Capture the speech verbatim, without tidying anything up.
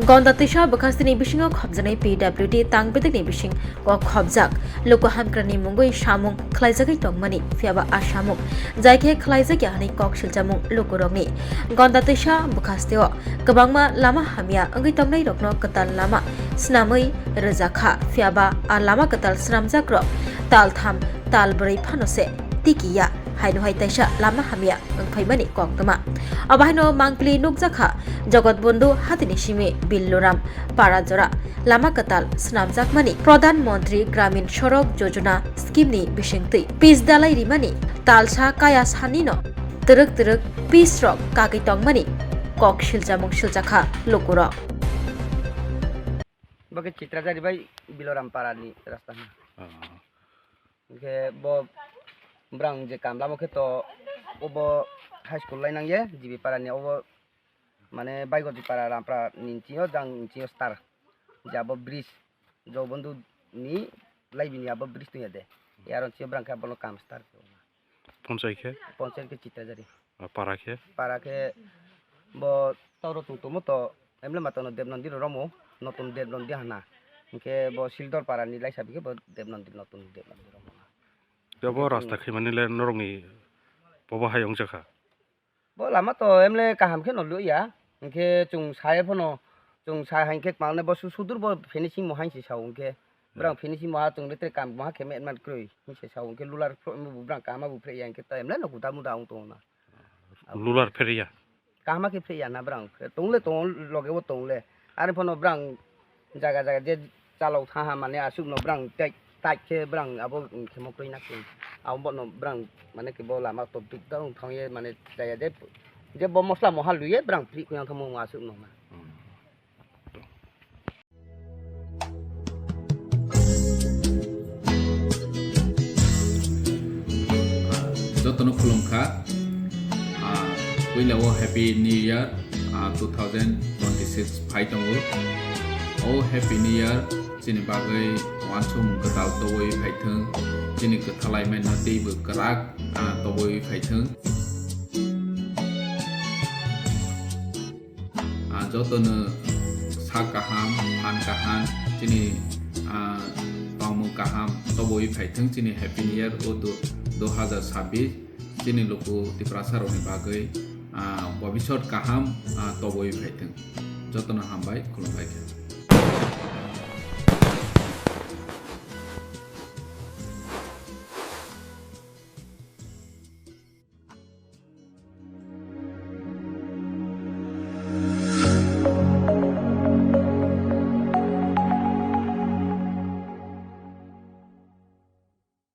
Gonda twisa bwkhastini bisingo khopjaknai P W D tang bedekni bising kok khopjak. Luku hamkrani mungwi samung khlaijagwi tongmani, phiyaba a samung jai khe khlaijakya hwnwi kok silchamung lukurokni. Gonda twisa bwkhastio kwbangma lama hamya wngwi tongnairokno kwtal lama swnamwi rwjakha, phiyaba a lama kwtal swnamjakrok taltham talbrwi phano se tikiya, haino hai taisa lama hamya wngphaimani koktwma. Obo haino mangpili nukjakha Jogotbondhu hatini simi Billuram para jora lama kwtal swnamjakmani, Pradhan Mantri Gramin Sorok Yojana scheme ni bisingtwi pitch dalai rimani talsa kaya sanino twrwk twrwk pitch rok kagwi tongmani kok silchamung siljakha lukurok. Bo khe Chitrajari bai Biloram para ni rasta hwnwi. Ah. Hwnkhe bo brang je kam lamo khe to obo high school lai nang ye G B para ni obo mane Baigordi para Rampra ni nchio jang nchio star je abo bridge Jogobondhu ni lai bini abo bridge tungya de. Yaron chio brang khe abono kam star. Ponchai khe? Ponchai khe Chitrajari. Ah, para khe? Para khe bo toro tong tongmo to emle matono Debnondi romo, notun Debnondi hana. Hwnkhe bo Sildor para ni laisa bikhe bo Debnondi, notun Debnondi romo. Bo rasta khaimani le norokni bobo hai wngjakha? Bo lama to emle kaham khe no lwya. Hwnkhe chwng sai phano, chwng sai hai khe mane bo su-, sudur bo finishing mo hai se sao hwnkhe. Brang finishing mo ha chwng le tre kam mo ha khe met man krwi. Hwnkhe sao hwnkhe lular phro-, brang kama bu phre ya hwnkhe ta emle no guda muda wng tongo na. Lular phre ya? Kaham khe phre ya na brang. Tong le tong loge bo tong le. Ani phano brang jaga jaga je chalok thaha mane aswk no brang tai, tai khe brang abo khemo krwi na khe. Abo bono brang mane khe bo lama to big down thang ye mane jaya je, je bo mosla moha luye brang phri khuyang thamo aswk no na. Hmm. Jotono khulumkha. Ah, puila o Happy New Year, ah, two thousand twenty-six phai tongo. O Happy New Year chini bagwi uansukmung kwtal tobwi phaithwng, chini kwthalai mano teibo kwrak, ah, tobwi phaithwng. Ah, jotono sak kaham, phan kaham, chini, ah, tongmung kaham tobwi phaithwng chini Happy New Year o du-, dui hazar sabbish. Chini luku Tiprasa rokni bagwi, ah, bobisot kaham, ah, tobwi phaithwng. Jotono hambai, khulumbai khe.